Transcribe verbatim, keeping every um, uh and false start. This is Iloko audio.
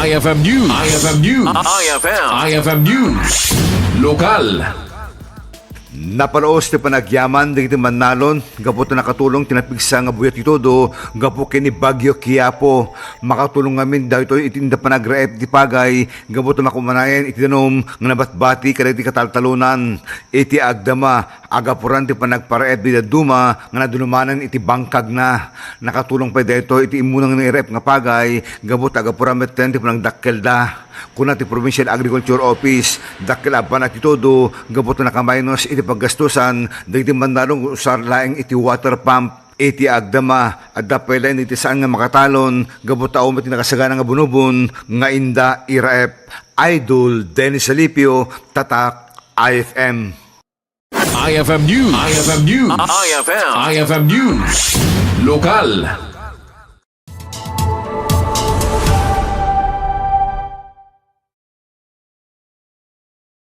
I F M News. I F M News. I F M. I F M News. Lokal. Napalaos ti panagyaman dagiti mannalon gapu ta nakatulong ti napigsa nga buyat ti todo gapu ken ni Bagyo Quiapo. Makatulong ngamin daytoy iti inda panagraep ti pagay gapu ta makumanayan iti danum nga nabatbati kadagiti kataltalonan. Iti agdama, agapuran ti panagparaep ti dadduma nga nadunumanan iti bangkagna. Nakatulong pay daytoy iti immuna nga nairaep nga pagay gapu ta agapuran metten ti panagdakkelda. Kuna ti Provincial Agriculture Office, dakkel a banag ti todo gapu ta nakaminus iti paggastusan dagiti mannalon usar laeng iti water pump. Iti agdama, adda pay laeng iti saan nga makatalon gapu ta awan met ti nakasagana nga bunubon nga inda iraep. Idol Dennis Alipio, Tatak I F M. I F M News. I F M News. I F M. I F M News. Lokal.